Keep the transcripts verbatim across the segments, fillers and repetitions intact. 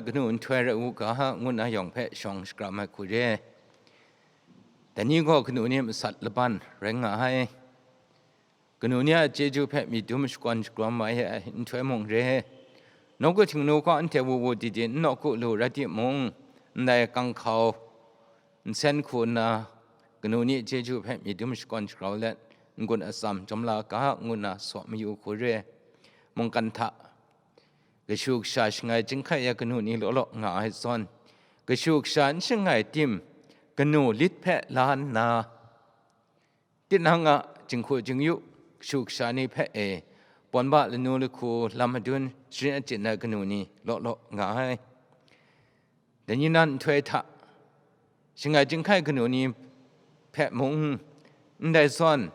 kanu nhtoi rai u ga, ngu nna yawng hpe shawng shakram ai hku re. Dai ni gaw kanu ni masat laban rai nga ai. Kanu ni a chyeju hpe myit dum shakawn shakrawm ai nhtoi mung re. Nawku htingnu kaw anhte wu wu di di n nawku lu rai timung, ndai kanghkau nsen hku nna, kanu ni chyeju hpe myit dum shakawn shagrau let, n-gun atsam jawm la ga, ngu nna saw mayu hku re. Mungkan hta kashu kasha shangai chyinghkai ai kanu ni law law nga ai zawn, kashu kasha n shangai tim, kanu lit hpe la nna, tinang a jinghku jingyu kashu kasha ni hpe e, pawn ba lanu lahku lam madun sharin achyin ai kanu ni law law nga ai. Dai ni nan nhtoi hta, shangai chyinghkai kanu ni hpe mung, ndai zawn,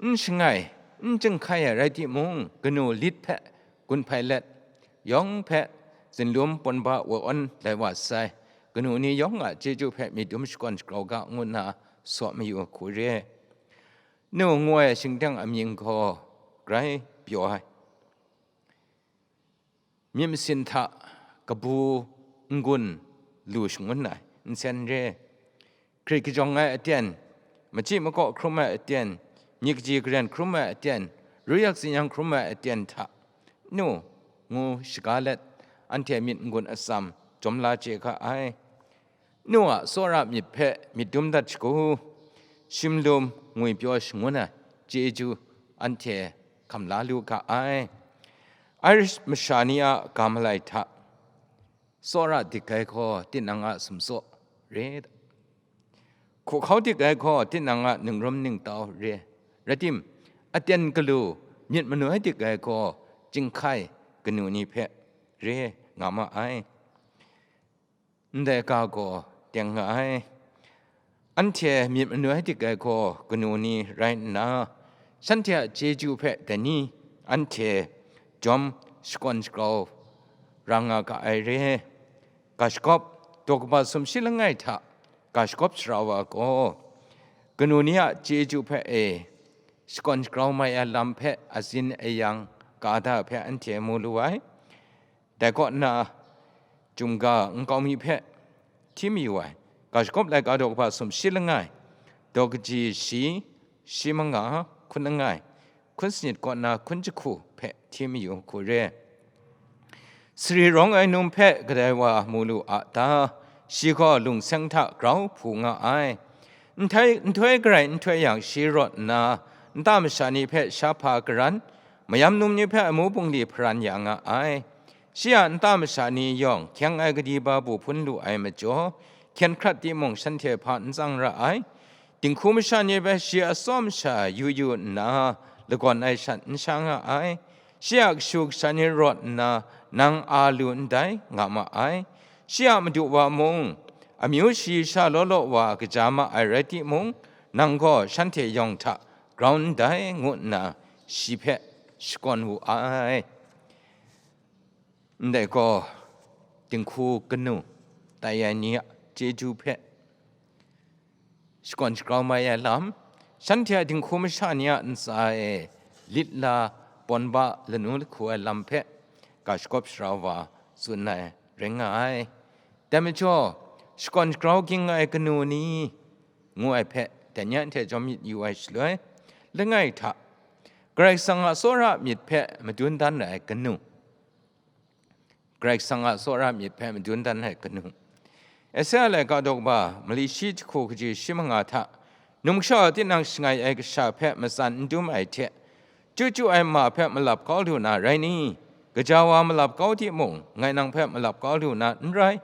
n shangai, n chyinghkai ai rai timung, kanu lit hpe gun hpai let, yawng hpe zinlum pawn ba wa awn lai wa sai, kanu ni yawng a chyeju hpe myit dum shakawn shagrau ga, ngu nna saw mayu hku re. Nu ngu ai shingteng amying gaw grai pyaw ai. Myit masin hta kabu n-gun lu shangun ai nsen re. Hkrit kajawng ai aten, machyi makaw hkrum ai aten, myit kaji karen hkrum ai aten, ruyak zingyang hkrum ai aten hta, nu ngu shaga let, anhte myit n-gun atsam jawm la chye ga ai. Nu a tsawra myit hpe myit dum dat shagu, shimlum ngwipyaw shangun ai chyeju anhte hkam la lu ga ai. Irish masha ni a ga malai hta, tsawra dik ai gaw tinang a sumtsaw re, hkuhkau dik ai gaw tinang a ningrum ningtau re, rai tim, aten galu myit manoi dik ai gaw chyinghkai kanu ni hpe re nga ma ai. Ndai ga gaw teng nga ai. Anhte myit manoi dik ai gaw kanu ni rai nna, shanhte a chyeju hpe dai ni anhte jawm shakawn shagrau ra nga ga ai re. Ga shagawp, daw kaba sumshi langai hta ga shagawp sara wa gaw, kanu ni a chyeju hpe e shakawn shagrau mai ai lam hpe azin ayang ka da hpe anhte mu lu ai. Dai kaw nna, chyum ga nkau mi hpe hti mayu ai, ga shagawp laika daw kaba sumshi langai, daw kaji shi, shi manga, hkun langai, hkun sanit kaw nna hkun jahku hpe hti mayu hku re. Sari rawng ai num hpe kadai wa mu lu a ta? Shi gaw lungseng hta grau hpu nga ai. Nhtoi, nhtoi garai nhtoi yang shi rawt nna, nta masha ni hpe sha hpa garan, mayam num ni hpe amu bungli hparan ya nga ai. Shi a nta masha ni yawng hkyeng ai kadi ba bu hpun lu ai majaw, hkyen hkrat timung shanhte hpa n tsang ra ai. Dinghku masha ni hpe shi atsawm sha yu yu nna, lagawn ai shat n sha nga ai. Shi a kashu kasha ni rawt nna, nang a lu ndai, nga ma ai. Shi a madu wa mung, amyu shayi sha law law wa kaja ma ai rai timung, nang gaw shanhte yawng hta grau ndai, ngu nna shi hpe shakawn wu ai. Ndai gaw, dinghku kanu tai ai ni a chyeju hpe shakawn shagrau mai ai lam, shanhte a dinghku masha ni a ntsa e lit la, pawn ba lanu lahku ai lam hpe ga shagawp sara wa tsun ai rai nga ai. Dai majaw, shakawn shagrau ging ai kanu ni ngu ai hpe dai ni anhte jawm myit yu ai shaloi, langai hta, Karai Kasang a tsawra myit hpe madun dan ai kanu, Karai Kasang a tsawra myit hpe madun dan ai kanu. Esaia laika daw kaba mali shi jahku kaji shi manga hta, numsha tinang shangai ai kasha hpe matsan n dum ai hte, chyu chyu ai ma hpe malap kau lu na rai ni? Gaja wa malap kau timung, ngai nang hpe malap kau lu na n rai.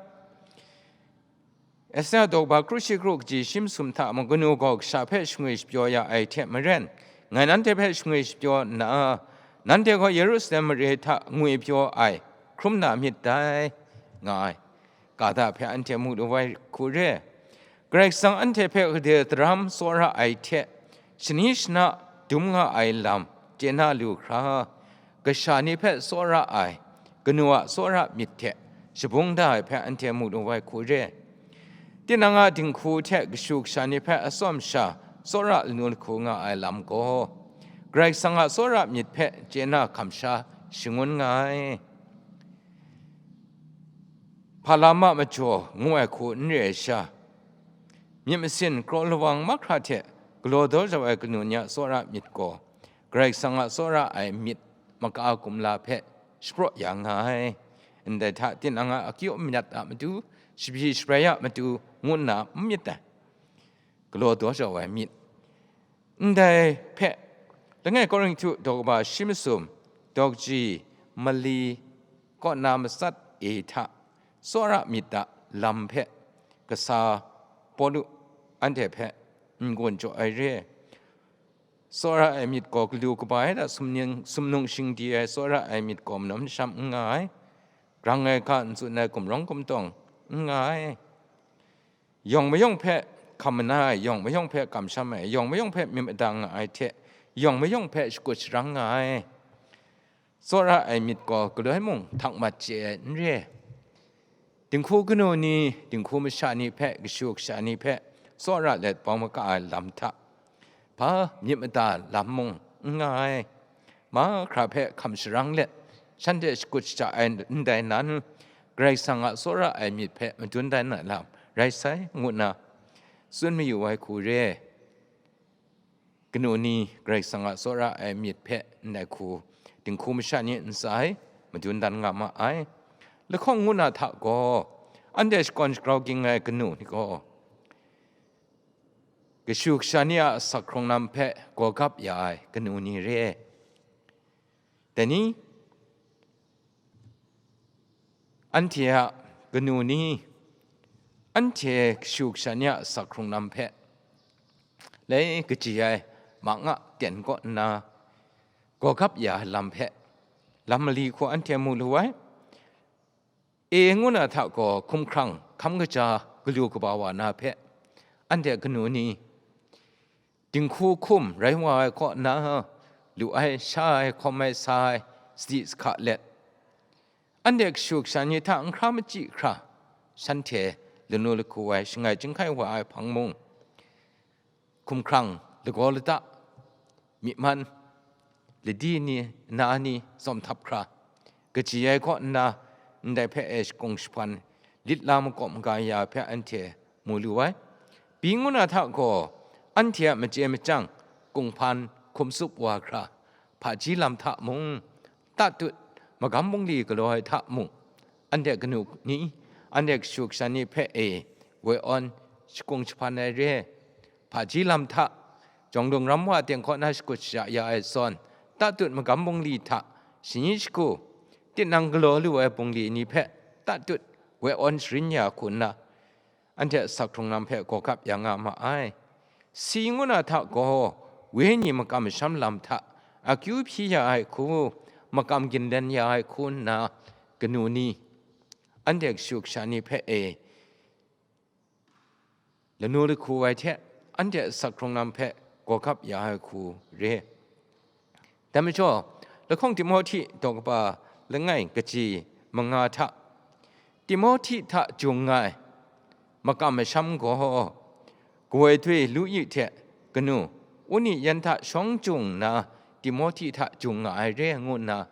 Esaia daw kaba kru shi kru kaji shi masum hta mung, kanu gaw kasha hpe shangwi shapyaw ya ai hte maren, ngai nanhte hpe shangwi shapyaw nna, nanhte gaw Yerusalem mare hta ngwipyaw ai hkrum na myit dai, nga ai. Ga da hpe anhte mu lu ai hku re. Karai Kasang anhte hpe gade daram tsawra ai hte, shani shana dum nga ai lam chye na lu hkra, kasha ni hpe tsawra ai, kanu a tsawra myit hte shabung da ai hpe anhte mu lu ai hku re. Tinang a dinghku hte kashu kasha ni hpe atsawm sha tsawra lanu lahku nga ai lam gaw, Karai Kasang a tsawra myit hpe chye na hkam sha shangun nga ai. hpa lam a majaw ngu ai hku n re ai sha, myit masin kraw lawang mahkra hte galaw daw jau ai kanu ni a tsawra myit gaw, Karai Kasang a tsawra ai myit maka kumla hpe shapraw ya nga ai. Ndai hta tinang a akyu myit a matu, shabi shabrai a matu ngu nna n myit ai, galaw daw jau ai myit. Ndai hpe, langai Korinhtu daw kaba shi masum, daw kaji mali kaw na matsat e hta, tsawra myit a lam hpe kasa Pawlu anhte hpe n-gun jaw ai re. Tsawra ai myit gaw galu kaba ai hta sumning, sumnung shingdi ai tsawra ai myit gaw manawn masham n nga ai, grang ai ga n tsun ai gumrawng gumtawng n nga ai, yawng mayawng hpe hkam mana ai, yawng mayawng hpe kamsham ai, yawng mayawng hpe myit mada nga ai hte, yawng mayawng hpe shakut sharang nga ai. Tsawra ai myit gaw galoi mung htak mat chye ai n re. Dinghku kanu ni, dinghku masha ni hpe, kashu kasha ni hpe tsawra let bau maka ai lam hta, hpa myit mada lam mung n nga ai. Mahkra hpe hkam sharang let, shanhte shakut shaja ai ndai nan, Karai Kasang a tsawra ai myit hpe madun dan ai lam rai sai, ngu nna tsun mayu ai hku re. Kanu ni Karai Kasang a tsawra ai myit hpe ndai hku dinghku masha ni ntsa ai, madun dan nga ma ai. Lahkawng ngu na hta gaw, anhte shakawn shagrau ging ai kanu ni gaw, kashu kasha ni a asak hkrung lam hpe gawgap ya ai kanu ni re. Dai ni, anhte a kanu ni, anhte kashu kasha ni a asak hkrung lam hpe lai kaji ai mang a ten kaw nna, gawgap ya ai lam hpe, lam mali hku anhte mu lu ai. E ngu na hta gaw, hkumhkrang hkam kaja galu kaba wa na hpe, anhte kanu ni, dinghku hkum rai wa ai kaw na, lu ai, sha ai, hkawm ai, sa ai, sadi sahka let, anhte kashu kasha ni hta n hkra machyi hkra, shanhte lanu lahku ai, shangai chyinghkai wa ai hpang mung, hkumhkrang lagaw lata, myi man, ladi ni, na ni tsawm htap hkra, kaji ai kaw nna, ndai hpe e shakung shahpan, lit la makawp maga ya hpe anhte mu lu ai. Pyi ngu na hta gaw, anhte a machye machyang kunghpan hkum tsup wa hkra, hpaji lam hta mung, tatut magam bungli galaw ai hta mung, anhte kanu ni, anhte kashu kasha ni hpe e woi awn shakung shahpan ai re. Hpaji lam hta, jawng lung ram wa teng kaw na shakut shaja ya ai zawn, tatut magam bungli hta, shani shagu, tinang galaw lu ai bungli ni hpe tatut woi awn sharin ya hku nna, anhte asak hkrung lam hpe gawgap ya nga ma ai. Si ngu na hta gaw, wenyi makam masham lam hta akyu hpyi ya ai hku, makam ginlen ya ai hku nna, kanu ni, anhte kashu kasha ni hpe e lanu lahku ai hte, anhte asak hkrung lam hpe gawgap ya ai hku re. Dai majaw, lahkawng Timohti daw kaba langai kaji manga hta, Timohti hta jung nga ai makam masham gaw, kawoi doi Lui hte kanu Uni yan hta shawng jung nna, Timohti hta jung nga ai re ngu nna,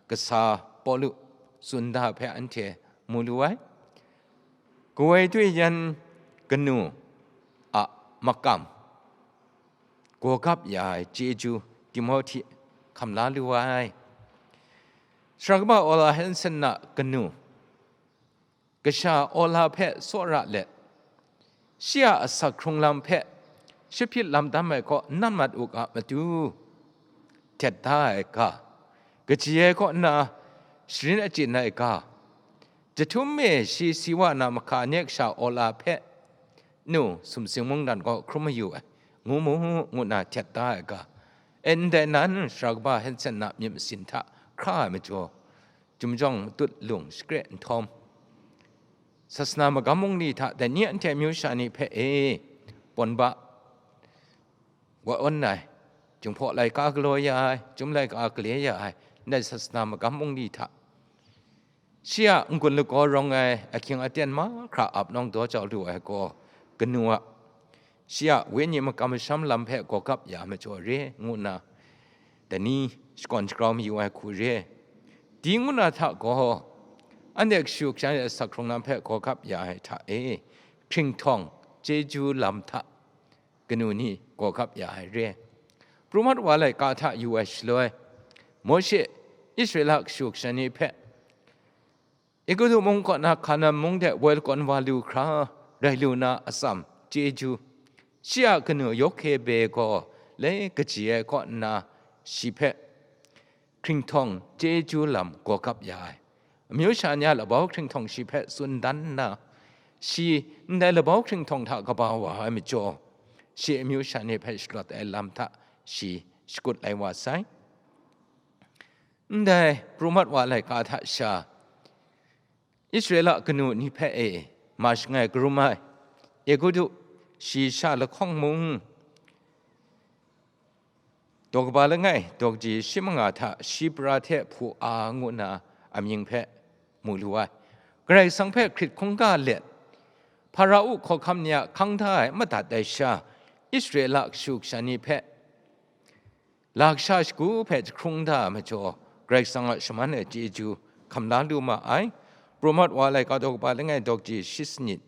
kasa Pawlu tsun da hpe anhte mu lu ai. Kawoi doi yan kanu a makam gawgap ya ai chyeju Timohti hkam la lu ai. Sara kaba Ola Hanson a kanu, kasha Ola hpe tsawra let, shi a asak hkrung lam hpe shahpyit lam dam ai kaw nan mat u ga matu, htet da ai ga, kaji ai kaw nna sharin achyin ai ga, jahtum e shi si wa na mahka ni kasha Ola hpe nu sumsing mungdan gaw hkrum mayu ai, ngu mu, ngu nna htet da ai ga. E, ndai nan, sara kaba Hanson a myit masin hta hkra ai majaw, jumjawng matut lung shakre nhtawm, sasana magam bungli hta dai ni anhte amyu sha ni hpe e, pawn ba, wa awn ai, Jinghpaw laika galaw ya ai, Chyum laika gale ya ai, ndai sasana magam bungli hta, shi a n-gun lagaw rawng ai ahkying aten mahkra ap nawng daw jau lu ai gaw, kanu a, shi a wenyi makam masham lam hpe gawgap ya majaw re, ngu nna, dai ni shakawn shagrau mayu ai hku re. Dai ngu na hta gaw, Anhte kashu kasha ni a asak hkrung lam hpe gawgap ya ai hta e, hkringhtawng chyeju lam hta kanu ni gawgap ya ai re. Pru mat wa laika hta yu ai shaloi, Mawshe Israela kashu kasha ni hpe Egutu mung kaw na Hkanan mung de woi lakawn wa lu hkra rai lu na atsam chyeju, shi a kanu Yokebe gaw lai kaji ai kaw nna shi hpe hkringhtawng chyeju lam gawgap ya ai. Amyu sha ni a labau hkringhtawng shi hpe tsun dan nna, shi ndai labau hkringhtawng hta kaba wa ai majaw, shi amyu sha ni hpe shalawt ai lam hta shi shakut lai wa sai. Ndai pru mat wa laika hta sha, Israela kanu ni hpe e ma shangai karum ai, Egutu shi sha lahkawng mung, daw kaba langai, daw kaji shi manga hta Shipra hte Pua ngu nna amying hpe mu lu ai. Karai Kasang hpe hkrit hkungga let, Hparao hkawhkam ni a hkang da ai madat ai sha, Israela kashu kasha ni hpe lasha shagu hpe jahkrung da ai majaw, Karai Kasang a shaman ai chyeju hkam la lu ma ai. Pru mat wa laika daw kaba langai daw kaji shi sanit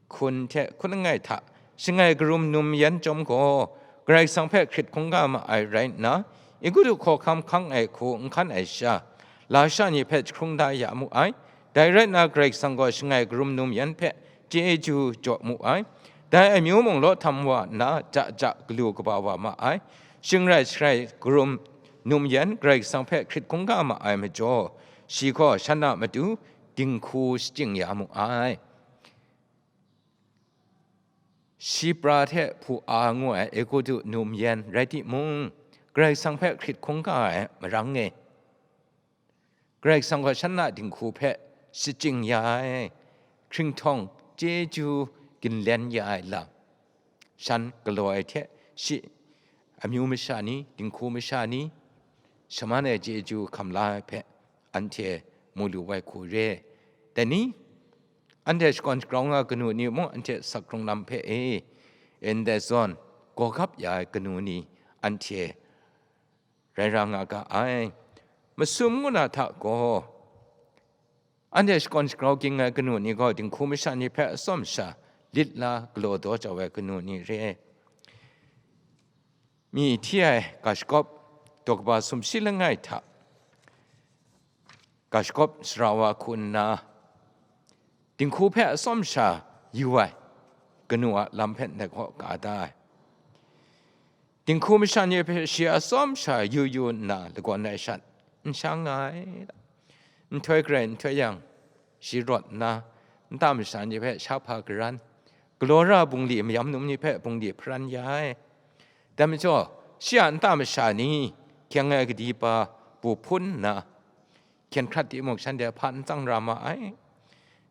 hkun hte hkun langai hta shangai karum num yan chyawm gaw, Karai Kasang hpe hkrit hkungga ma ai rai nna, Egutu hkawhkam hkang ai hku n hkan ai sha, lasha ni hpe jahkrung da ya mu ai. Dai rai nna, Karai Kasang gaw shangai karum num yan hpe chyeju jaw mu ai. Dai amyu mung law htam wa nna, ja ja galu kaba wa ma ai. Shing rai sharai karum num yan Karai Kasang hpe hkrit hkungga ma ai majaw, shi gaw shan a matu dinghku shachying ya mu ai. Shipra hte Pua ngu ai Egutu num yan rai timung, Karai Kasang hpe hkrit hkungga ai marang e, Karai Kasang gaw shan a dinghku hpe shachying ya ai, hkringhtawng chyeju ginlen ya ai lam, shan galaw ai hte shi amyu masha ni, dinghku masha ni, shaman ai chyeju hkam la ai hpe anhte mu lu ai hku re. Dai ni, anhte shakawn shagrau nga kanu ni mung anhte asak hkrung lam hpe e, ndai zawn gawgap ya ai kanu ni anhte rai ra nga ga ai. Masum ngu na hta gaw, anhte shakawn shagrau ging ai kanu ni gaw dinghku masha ni hpe atsawm sha lit la galaw daw jau ai kanu ni re. Mi hti ai ga shagawp daw kaba sumshi langai hta ga shagawp sara wa hku nna, dinghku hpe atsawm sha yu ai kanu a lam hpe ndai gaw ka da ai. Dinghku masha ni hpe shi atsawm sha yu yu nna lagawn ai shat n sha nga ai. Nhtoi garai nhtoi yang, shi rawt nna, nta masha ni hpe sha hpa garan, galaw ra bungli mayam num ni hpe bungli hparan ya ai. Dai majaw, shi a nta masha ni hkyeng ai kadi pa bu hpun nna, hkyen hkrat timung, shanhte hpa n tsang ra ma ai.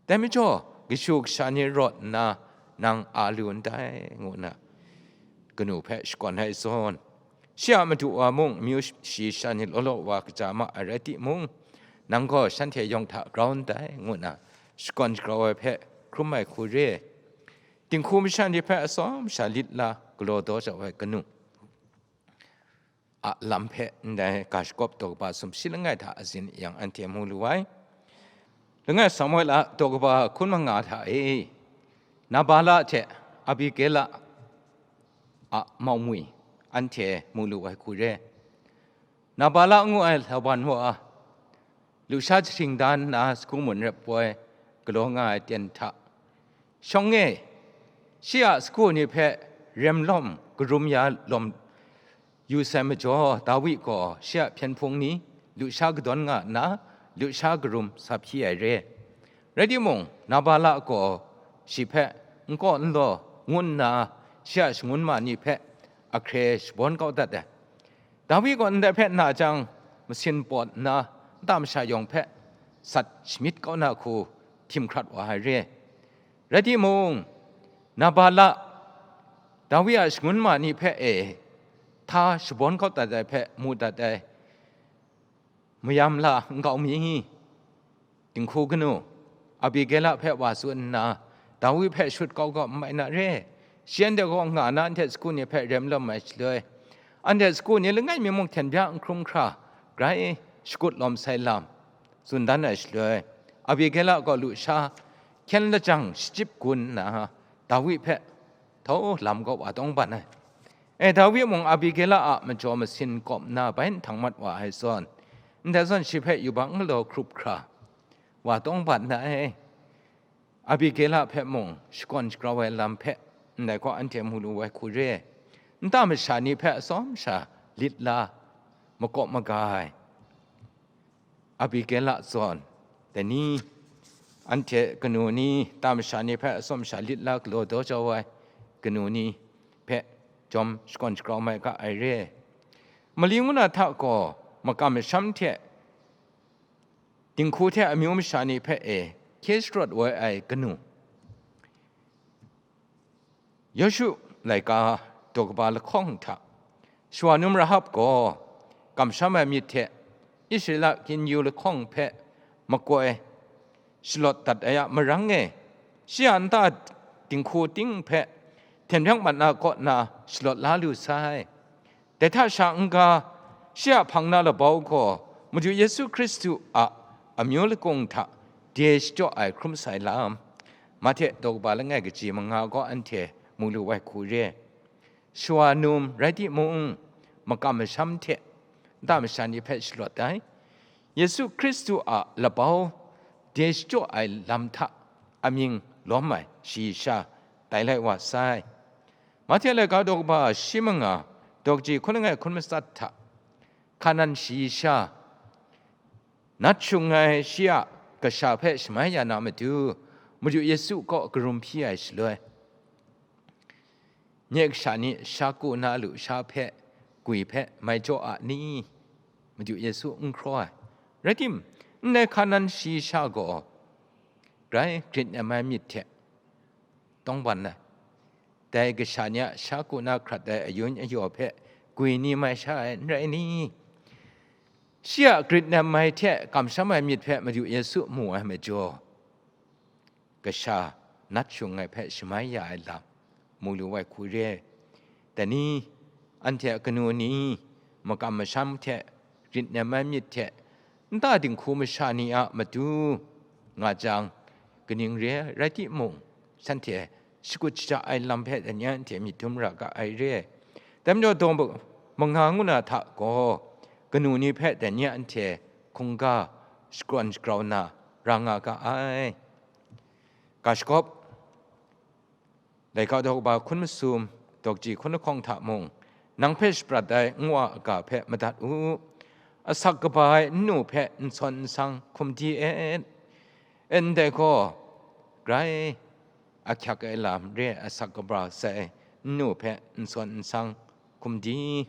Dai majaw, kashu kasha ni rawt nna, nang a lu ndai, ngu nna kanu hpe shakawn ai zawn, shi a madu wa mung amyu shi sha ni law law wa kaja ma ai rai timung, nang gaw shanhte yawng hta grau ndai, ngu nna shakawn shagrau ai hpe hkrum ai hku re. Dinghku masha ni hpe atsawm sha lit la galaw daw jau ai kanu a lam hpe ndai ga shagawp daw kaba sumshi langai hta azin yang anhte mu lu ai. Langai Samuela daw kaba hkun manga hta e, Nabala hte Abigela a maumwi anhte mu lu ai hku re. Nabala ngu ai lawan wa, lusha jahting da nna sagu mun rep poi galaw nga ai ten hta, shawng e, shi a sagu ni hpe rem lawm karum ya lawm yu sai majaw, Dawi gaw shi a hpyen hpung ni lusha kadawn nga nna, lusha karum sa hpyi ai re. Rai timung, Nabala gaw shi hpe n kaw n law ngu nna, shi a shangun ma ni hpe ahkre shabawn kau dat ai. Dawi gaw ndai hpe na jang, masin pawt nna, nta masha yawng hpe sat shamyit kau na hku htim hkrat wa ai re. Rai timung, Nabala, Dawi a shangun ma ni hpe e hta shabawn kau dat ai hpe mu dat ai mayam la nkau mi, dinghku kanu Abigela hpe wa tsun nna, Dawi hpe shut kau kau n mai na re. Shi anhte kaw nga na anhte sagu ni hpe rem lawm ai shaloi, anhte sagu ni langai mi mung hten bya n hkrum hkra, grai shakut lawm sai lam tsun dan ai shaloi, Abigela gaw lusha hkyen lajang shachyip gun nna, Dawi hpe htau lam kaw wa tawng ban ai. E, Dawi mung Abigela a majaw masin kawp nna bai nhtang mat wa ai zawn, ndai zawn shi hpe yubak galaw hkrup hkra wa tawng ban ai. Abigela hpe mung shakawn shagrau ai lam hpe ndai gaw anhte mu lu ai hku re ai. Nta masha ni hpe atsawm sha lit la, makawp maga ai. Abigela zawn, dai ni, anhte kanu ni, ta masha ni hpe atsawm sha lit la galaw daw jau ai kanu ni hpe jawm shakawn shagrau mai ga ai re. Mali ngu na hta gaw makam masham hte dinghku hte amyu masha ni hpe e hkye sharawt woi ai kanu. Yawshu laika daw kaba lahkawng hta, shawa num Rahab gaw kamsham ai myit hte Israela kyin yu lahkawng hpe makoi shalawt dat ai a marang e, shi a nta dinghku ting hpe hten mat na kaw na shalawt la lu sai. Dai hta sha n-ga, shi a hpang na labau gaw Madu Yesu Hkristu a amyu lakung hta de shachyaw ai hkrum sai lam, Mahte daw kaba langai kaji manga gaw anhte mu lu ai hku re. Shawa num rai timung, makam masham hte nta masha ni hpe shalawt ai. Yesu Hkristu a labau de shachyaw ai lam hta amying lawm ai shayi sha tai lai wa sai. Mahte laika daw kaba shi manga, daw kaji hkun langai hkun matsat hta, Hkanan shayi sha, nat shung ai shi a kasha hpe shamai ya na matu, Madu Yesu kaw karum hpyi ai shaloi, nye kasha ni sha ku na lusha hpe gwi hpe mai jaw a ni? Madu Yesu n hkraw ai. Rai tim, ndai Hkanan shayi sha gaw grai grit nem ai myit hte tawng ban ai. Dai kasha ni a sha ku na hkrat ai ayun ayaw hpe gwi ni mai sha ai n rai ni? Shi a grit nem ai hte kamsham ai myit hpe Madu Yesu mu ai majaw, kasha nat shung ai hpe shamai ya ai lam mu lu ai hku re ai. Dai ni, anhte a kanu ni, makam masham hte grit nem ai myit hte nta dinghku masha ni a matu nga jang, kaning re ai rai timung, shanhte shakut shaja ai lam hpe dai ni anhte myit dum ra ga ai re ai. Dai majaw, daw manga ngu na hta gaw, kanu ni hpe dai ni anhte hkungga shakawn shagrau na ra nga ga ai. Ga shagawp, laika daw kaba hkun masum, daw kaji hkun lahkawng hta mung, nang hpe shaprat ai n-wa a ga hpe madat u. Asak kaba ai nnu hpe n sawn n sang hkum di et. Ndai gaw, grai ahkyak ai lam re ai asak kaba sai ai nnu hpe n sawn n sang hkum di.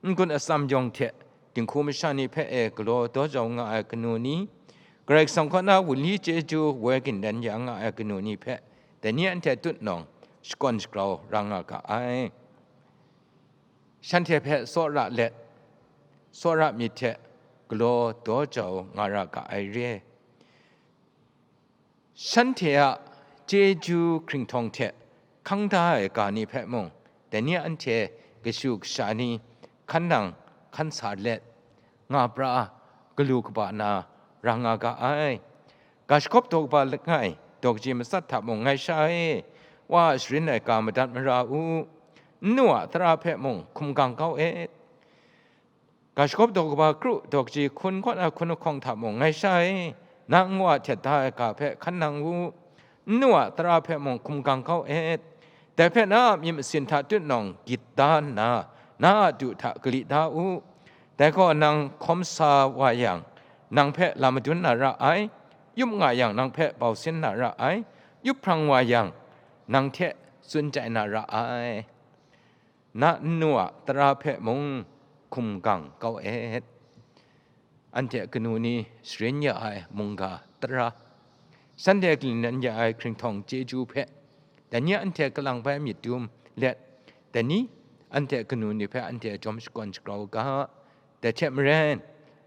N-gun atsam yawng hte dinghku masha ni hpe e galaw daw jau nga ai kanu ni, Karai Kasang kaw na wunli chyeju woi gindan ya nga ai kanu ni hpe dai ni anhte tutnawng shakawn shagrau ra nga ga ai. Shanhte hpe tsawra let, tsawra myit hte galaw daw jau nga ra ga ai re. Shanhte a chyeju hkringhtawng hte hkang da ai ga ni hpe mung, dai ni anhte kashu kasha ni hkan nang hkan sa let, nga pra, galu kaba na ra nga ga ai. Ga shagawp daw kaba langai, daw kaji matsat hta mung ngai sha e, Wa a sharin ai ga madat mara u, nnu a tara hpe mung hkum gang kau et. Ga shagawp daw kaba kru, daw kaji hkun kaw na hkun lahkawng hta mung ngai sha e, na nwa htet da ai ga hpe hkan nang u, nnu a tara hpe mung hkum gang kau et. Dai hpe na a myit masin hta tutnawng gyit da nna, na a du hta gali da u. Dai gaw nang hkawm sa wa yang, nang hpe lam madun na ra ai, yup nga yang, nang hpe bau sin na ra ai, yup hprang wa yang, nang hte tsun chyai na ra ai. Na nnu a tara hpe mung hkum gang kau et. Anhte kanu ni sharin ya ai mungga tara, shanhte kalingnan ya ai hkringhtawng chyeju hpe, dai ni anhte kalang bai myit dum let, dai ni anhte kanu ni hpe anhte jawm shakawn shagrau ga. Dai hte maren,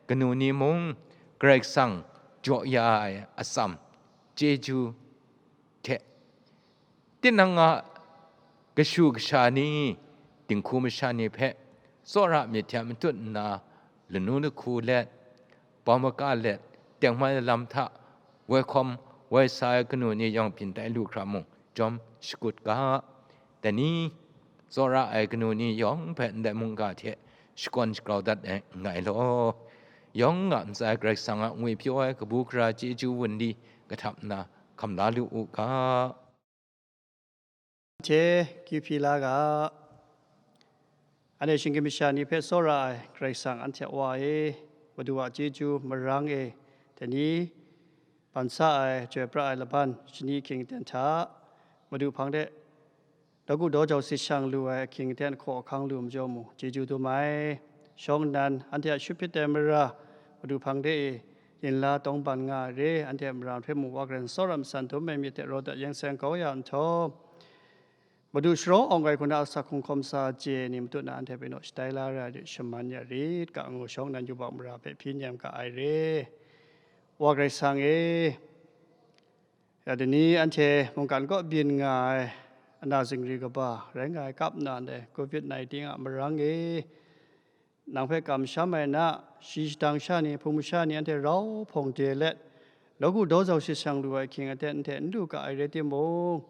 kanu ni mung Karai Kasang jaw ya ai atsam chyeju hte, tinang a kashu kasha ni, dinghku masha ni hpe tsawra myit hte matut nna, lanu lahku let, bau maka let, tengman lam hta woi hkawm woi sa ai kanu ni yawng byin tai lu hkra mung, jawm shakut ga. Dai ni, tsawra ai kanu ni yawng hpe ndai mungga hte shakawn shagrau dat ai nngai law, yawng a ntsa e Karai Kasang a ngwipyaw ai kabu gara chyeju wunli kahtap nna hkam la lu u ga. Hte kyu hpyi la ga. Anhte shinggyim masha ni hpe tsawra ai Karai Kasang anhte a Wa e, Madu a chyeju marang e, dai ni, ban sa ai, joi pra ai laban, shani ahkying aten hta, Madu hpang de dagu daw jau sit shang lu ai ahkying aten ahkaw ahkang lu majaw mung, chyeju dum ai. Shawng nnan, anhte a shut hpyit ai mara, Madu hpang de e, yin la tawng ban nga ai re, anhte a mara hpe mung wa Karai Kasang tsawra masan dum ai myit hte raw dat yeng seng kau ya nhtawm, Madu sharawng awng ai hku na asak hkrung hkawm sa chye ni matut na anhte hpe naw shatai la ra ai de shaman ya rit ga ngu shawng nnan yubak mara hpe hpyi nem ga ai re. Wa Karai Kasang e, ya dai ni anhte mungkan kaw byin nga ai ana zingri kaba rai nga ai kap nna ndai covid nineteen a marang e, nang hpe kamsham ai na, shi shadang sha ni, hpung masha ni anhte rau hpawng de let, nawku daw jau sit shang lu ai ahkying aten anhte n lu ga ai rai timung,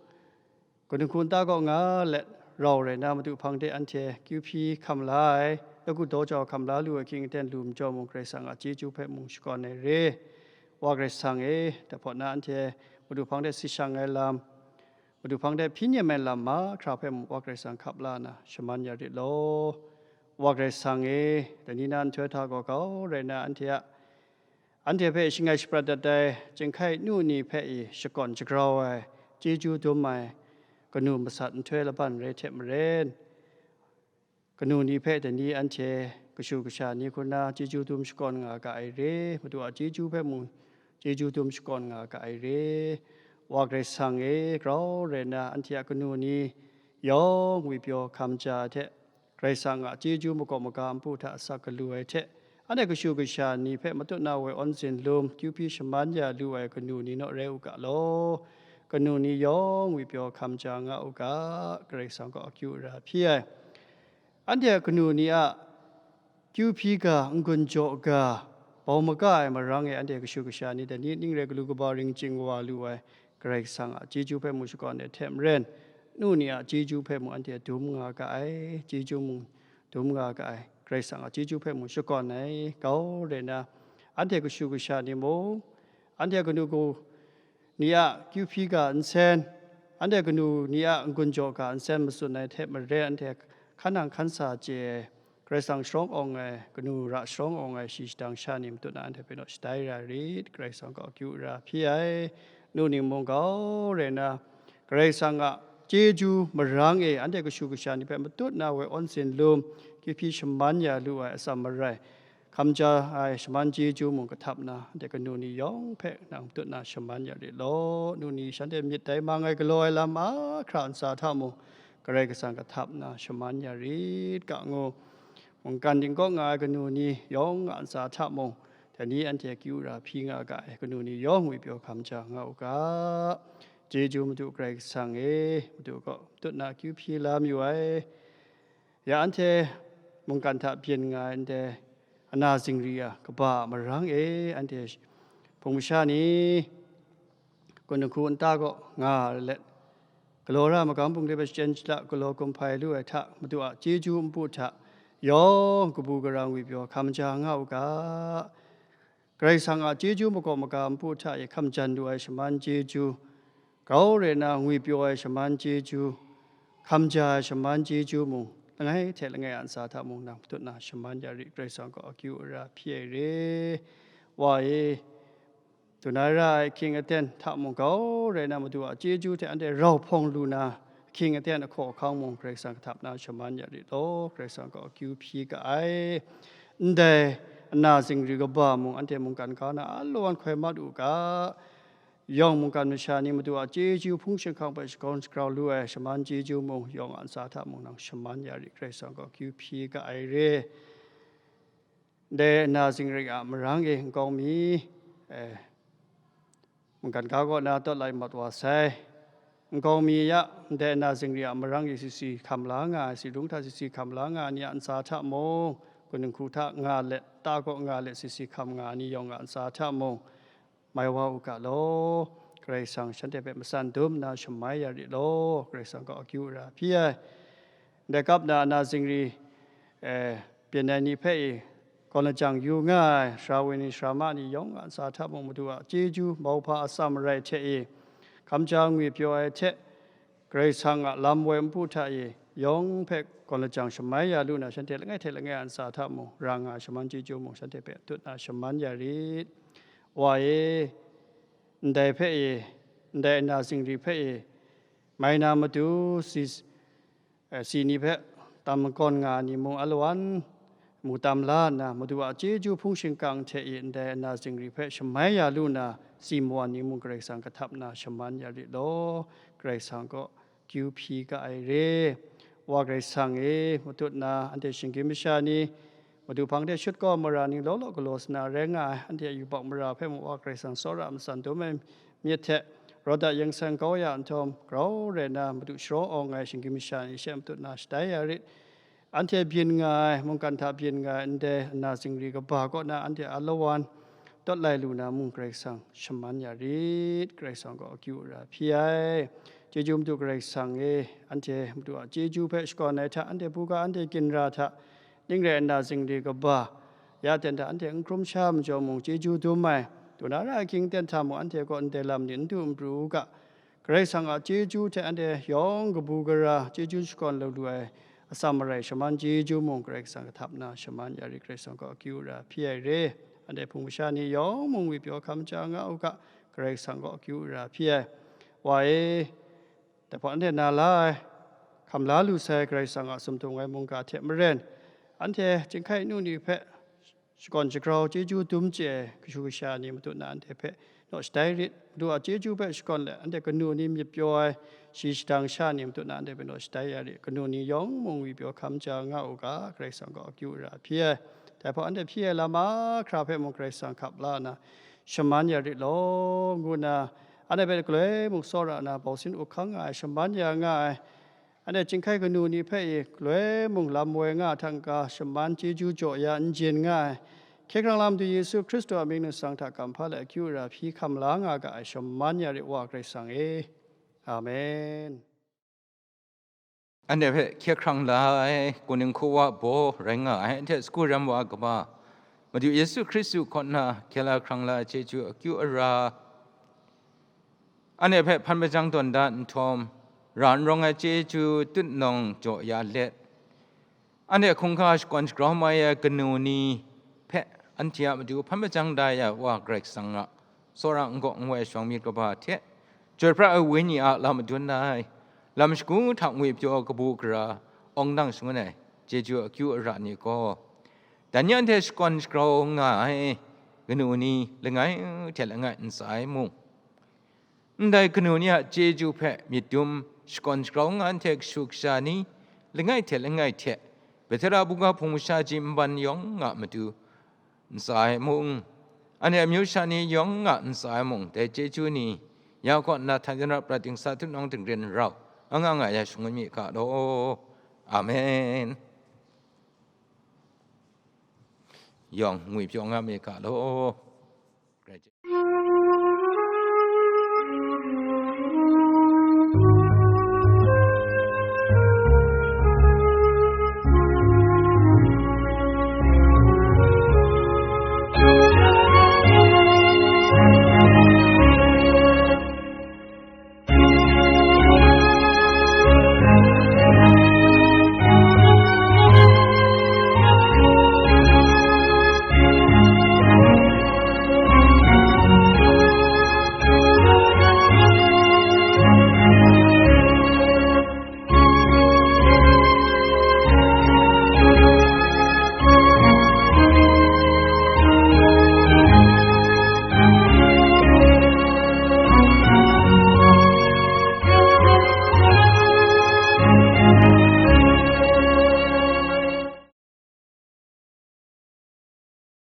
kanu hku nta kaw nga let, rau rai na Madu hpang de anhte kyu hpyi hkam la ai, nawku daw jau hkam la lu ai ahkying aten lu majaw mung, Karai Kasang a chyeju hpe mung shakawn ai re. Wa Karai Kasang e, dai hpawt na anhte Madu hpang de sit shang ai lam, Madu hpang de hpyi nem ai lam mahkra hpe mung Wa Karai Kasang hkap la na shaman ya rit law. Wa Karai Kasang e, dai ni na nhtoi hta gaw kau rai na anhte a, anhte hpe shangai shaprat dat ai chyinghkai nu ni hpe i shakawn shagrau ai, chyeju dum ai, kanu masat nhtoi laban rai hte maren, kanu ni hpe dai ni anhte kashu kasha ni hku na chyeju dum shakawn nga ga ai re, Madu a chyeju hpe mung chyeju dum shakawn nga ga ai re. Wa Karai Kasang e, grau rai na anhte a kanu ni yawng ngwipyaw hkam ja ai hte, Karai Kasang a chyeju makawp maga npu hta asak galu ai hte, anhte kashu kasha ni hpe matut na woi awn zin lum kyu hpyi shaman ya lu ai kanu ni naw rai u ga law. Kanu ni yawng ngwipyaw hkam ja nga u ga, Karai Kasang gaw akyu ara hpyi ai. Anhte a kanu ni a kyu hpyi ga, n-gun jaw ga, bau maga ai marang e anhte kashu kasha ni dai ni ning rai galu kaba ring ching wa lu ai, Karai Kasang a chyeju hpe mung shakawn ai hte maren, nu ni a chyeju hpe mung anhte dum nga ga ai, chyeju mung dum nga ga ai, Karai Kasang a chyeju hpe mung shakawn ai, grau rai na, anhte kashu kasha ni mung, anhte kanu ku ni a kyu hpyi ga nsen, anhte kanu ni a n-gun jaw ga nsen matsun ai hte maren, anhte hkan nang hkan sa chye ai, Karai Kasang sharawng awng ai, kanu ra sharawng awng ai, shi shadang sha ni matut na anhte hpe naw shatai ra rit, Karai Kasang gaw akyu ara hpyi ai, nu ni mung grau rai na, Karai Kasang a chyeju marang e anhte kashu kasha ni hpe matut na woi awn zin lum kyu hpyi shaman ya lu ai atsam marai, hkam ja ai shaman chyeju mung kahtap na, anhte kanu ni yawng hpe nang matut na shaman ya rit law. Nu ni shanhte myit dai mang ai galaw ai lam mahkra ntsa hta mung, Karai Kasang kahtap na shaman ya rit ga ngu, mungkan dingkawk nga ai kanu ni yawng a ntsa hta mung, dai ni anhte akyu ara hpyi nga ga ai kanu ni yawng ngwipyaw hkam ja nga u ga. Chyeju Madu Karai Kasang e, Madu gaw matut na kyu hpyi la mayu ai. Ya anhte mungkan hta byin nga ai ndai ana zingri a kaba a marang e, anhte hpung masha ni, kun nhku nta kaw nga let, galaw ra ai magam bungli hpe shachyen chyala galaw kumhpai lu ai hta, Madu a chyeju npu hta yawng kabu gara ngwipyaw hkam ja nga u ga. Karai Kasang a chyeju makawp maga npu hta e hkam jan lu ai shaman chyeju, grau rai na ngwipyaw ai shaman chyeju, hkam ja ai shaman chyeju mung, langai hte langai a ntsa hta mung nang matut na shaman ya rit, Karai Kasang gaw akyu ara hpyi ai re. Wa e, dun ai ra ai ahkying aten hta mung grau rai na Madu a chyeju hte anhte rau hpawng lu na, ahkying aten ahkaw ahkang mung Karai Kasang kahtap na shaman ya rit law, Karai Kasang gaw akyu hpyi ga ai. Ndai ana zingri kaba mung anhte mungkan ga na alawan hkoi mat u ga. Yawng mungkan masha ni Madu a chyeju hpung shing hkang hpe shakawn shagrau lu ai shaman chyeju mung yawng a ntsa hta mung nang shaman ya rit, Karai Kasang gaw akyu hpyi ga ai re. Ndai ana zingri a marang e nkau mi, eh, mungkan ga kaw na tawt lai mat wa sai. Nkau mi ya, ndai ana zingri a marang e sisi hkam la nga ai, si lung hta sisi hkam la nga ai ni a ntsa hta mung, kun nhku hta nga let, ta kaw nga let sisi hkam nga ai ni yawng a ntsa hta mung, mai wa u ga law, Karai Kasang shanhte hpe matsan dum nna shamai ya rit law, Karai Kasang gaw akyu ara hpyi ai. Ndai kap na ana zingri, eh, byin ai ni hpe e, gawn lajang yu nga ai, sara woi ni, sara ma ni yawng a ntsa hta mung, Madu a chyeju, mauhpa atsam marai hte e, hkamja ngwi pyaw ai hte, Karai Kasang a lam woi npu hta e, yawng hpe gawn lajang shamai ya lu na, shanhte langai hte langai a ntsa hta mung, ra nga ai shaman chyeju mung, shanhte hpe tut na shaman ya rit. Wa e, ndai hpe e, ndai ana zingri hpe e, mai na matu si, eh, si ni hpe tam makawn nga ai ni mung alawan mu tam la nna, Madu a chyeju hpung shingkang hte e ndai ana zingri hpe shamai ya lu na, si mawan ni mung Karai Kasang kahtap na shaman ya rit law, Karai Kasang gaw kyu hpyi ga ai re. Wa Karai Kasang e, matut na anhte shinggyim masha ni, Madu hpang de shut kau mara ni law law galaw sa na rai nga ai, anhte a yubak mara hpe mung Wa Karai Kasang tsawra matsan dum ai myit hte, rawt da yeng san kau ya nhtawm, grau rai nna Madu sharawng awng ai shinggyim masha ni she matut na shatai ya rit. Anhte byin nga ai, mungkan hta byin nga ai ndai ana zingri kaba kaw na anhte alawan tawt lai lu na mung Karai Kasang shaman ya rit, Karai Kasang gaw akyu ara hpyi ai. Chyeju Madu Karai Kasang e, anhte Madu a chyeju hpe shakawn ai hta, anhte buga, anhte ginra hta, ning rai nna zingri kaba, ya ten hta anhte n hkrum sha majaw mung chyeju dum ai, du na ra ai hkying ten hta mung anhte kaw ndai lam ni n du n pru u ga, Karai Kasang a chyeju hte anhte yawng kabu gara chyeju shakawn lu lu ai atsam marai shaman chyeju mung Karai Kasang kahtap na shaman ya rit, Karai Kasang gaw akyu ara hpyi ai re. Anhte hpung masha ni yawng mung ngwi pyaw hkam ja nga u ga, Karai Kasang gaw akyu ara hpyi ai. Wa e, dai hpawt anhte na la ai, hkam la lu sai Karai Kasang a sumtu ai mungga hte maren, anhte chyinghkai nu ni hpe shakawn shagrau chyeju dum chye ai kashu kasha ni matut na anhte hpe naw shatai rit. Madu a chyeju hpe shakawn let, anhte kanu ni myit pyaw ai shi shadang sha ni matut na anhte hpe naw shatai ya rit. Kanu ni yawng mung ngwi pyaw hkam ja nga u ga, Karai Kasang gaw akyu ara hpyi ai. Dai hpawt anhte hpyi ai lam mahkra hpe mung Karai Kasang hkap la nna, shaman ya rit law, ngu nna, anhte hpe galoi mung tsawra nna, bausin up hkang nga ai, shaman ya nga ai, anhte chyinghkai kanu ni hpe e galoi mung lam woi nga ai hta n-ga, shaman chyeju jaw ya n jin nga ai, hkye hkrang lam du Yesu Hkristu a mying ningsang hta kamhpa let akyu ara hpyi hkam la nga ga ai, shaman ya rit, Wa Karai Kasang e. Amen. Anhte hpe hkye hkrang la ai, kaning hku wa baw rai nga ai, anhte sagu rem wa kaba, Madu Yesu Hkristu kaw na hkye la hkrang la ai chyeju akyu ara, anhte hpe hpan majang tawn da nhtawm, ra n rawng ai chyeju tutnawng jaw ya let, anhte hkungga shakawn shagrau mai ai kanu ni hpe anhte a matu hpan majang da ya Wa Karai Kasang a tsawra n-gaw n-wai shawng myit kaba hte, Chyoi pra ai Wenyi a lam madun ai, lam shagu hta ngwipyaw kabu gara awng dang shangun ai chyeju akyu ara ni gaw, dan ya anhte shakawn shagrau nga ai kanu ni langai hte langai ntsa ai mung, ndai kanu ni a chyeju hpe myit dum shakawn shagrau nga ai hte kashu kasha ni langai hte langai hte, Petera buga hpung masha ji nban yawng a matu ntsa ai mung, anhte amyu sha ni yawng a ntsa ai mung, dai chyeju ni ya kaw nna htan jan rap prat dingsa tutnawng dingren rau anga nga ya shangun mi ga law. Amen. Yawng ngwipyaw nga mi ga law.